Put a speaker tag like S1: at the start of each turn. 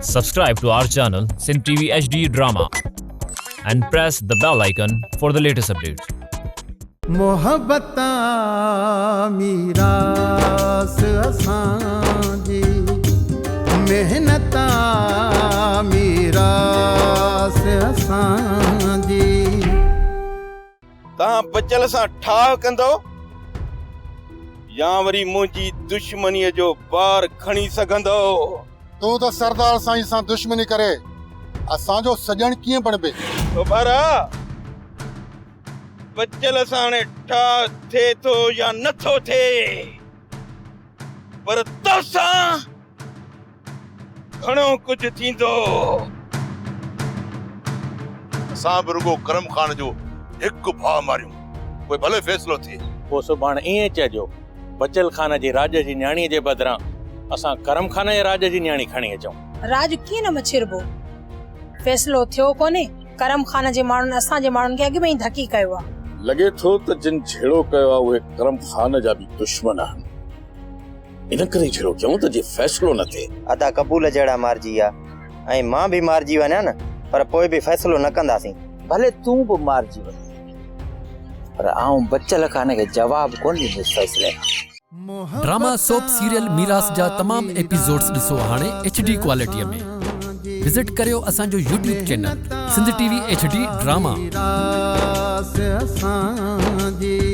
S1: Subscribe to our channel Sindh TV HD Drama and press the bell icon for the latest updates.
S2: محبت آ ميراث اسان جي محنت آ ميراث اسان جي.
S3: توهان بچل سان ٺاهه ڪندؤ يا وري منهنجي دشمنيء جو بار کڻي سگهندؤ؟
S4: تون ته سردار سائين سان دشمني ڪري اسان جو سڄڻ ڪيئن بڻبين؟
S3: سوڀارا، بچل سان هاڻي ٺاهه ٿئي ٿو يا نه ٿو ٿئي، پر توسان گهڻو ڪجهه ٿيندو.
S5: اسان به رڳو ڪرم خان جو هڪ ڀاء ماريون، پوء ڀلي فيصلو ٿئي.
S6: پوء سڀاڻ ائين چئجو، بچل خان جي راڄ جي نياڻيء جي بدران اسان ڪرم خان جي راڄ جي نياڻي کڻي اچون.
S7: راڄ ڪيئن نه مڇربو؟ فيصلو ٿيو ڪونهي، ڪرم خان جي ماڻهن اسان جي ماڻهن کي اڳ ۾ ئي ڌڪي ڪيو آ.
S8: لڳي ٿو ته جن جهيڙو ڪيو آ، اهي ڪرم خان جا به دشمن آهن. ان ڪري جهيڙو ڪيائون ته جي فيصلو نه ٿئي.
S9: ادا قبول جهڙا مارجي ويا ۽ مان به مارجي وڃان نه پر پوء به فيصلو نه ڪنداسين.
S10: ڀلي تون به مارجي وڃ پر آئون بچل خان کي جواب ڪونه ڏيندس فيصلي کان.
S11: ڊراما سوپ سيريل ميراث جا تمام ايپيسوڊز ڏسو هاڻي ايڇ ڊي ڪوالٽي ۾ وزٽ ڪريو اسان جو YouTube channel Sindh T V H D drama.
S2: ميراث اسان جي.